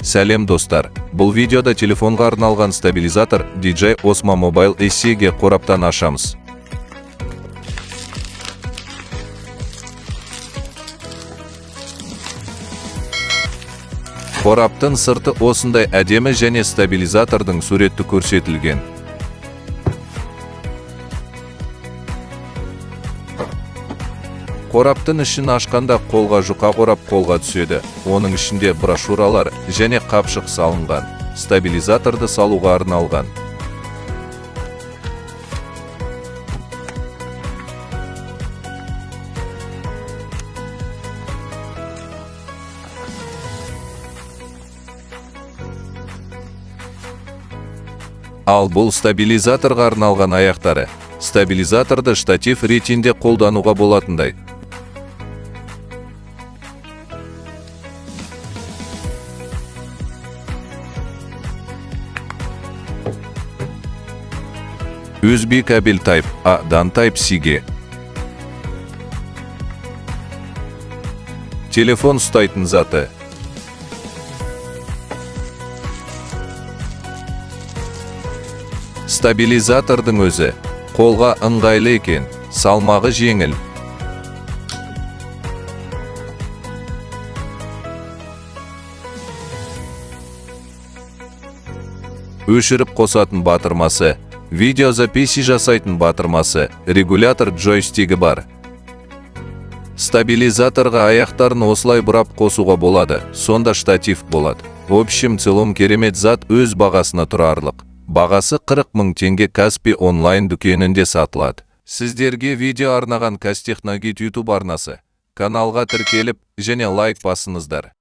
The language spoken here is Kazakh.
Сәлем, достар! Бұл видеода телефонға арналған стабилизатор DJI Osmo Mobile SE-ге қораптан ашамыз. Қораптың сырты осындай әдемі және стабилизатордың суреті көрсетілген. Қораптың ішін ашқанда қолға жұқа қорап қолға түседі. Оның ішінде брошюралар және қапшық салынған. Стабилизаторды салуға арналған. Ал бұл стабилизаторға арналған аяқтары. Стабилизаторды штатив ретінде қолдануға болатындай. USB кабель Type A-дан Type C-ге. Телефон ұстайтын заты. Стабилизатордың өзі қолға ыңғайлы екен, салмағы жеңіл. Өшіріп қосатын батырмасы, видеозаписи жасайтын батырмасы, регулятор джойстигі бар. Стабилизаторға аяқтарын осылай бұрап қосуға болады, сонда штатив болады. В общем целом, керемет зат, өз бағасына тұрарлық. Бағасы 40 мың теңге, Каспи онлайн дүкенінде сатылады. Сіздерге видео арнаған Казтехногид YouTube арнасы. Каналға тіркеліп және лайк басыңыздар.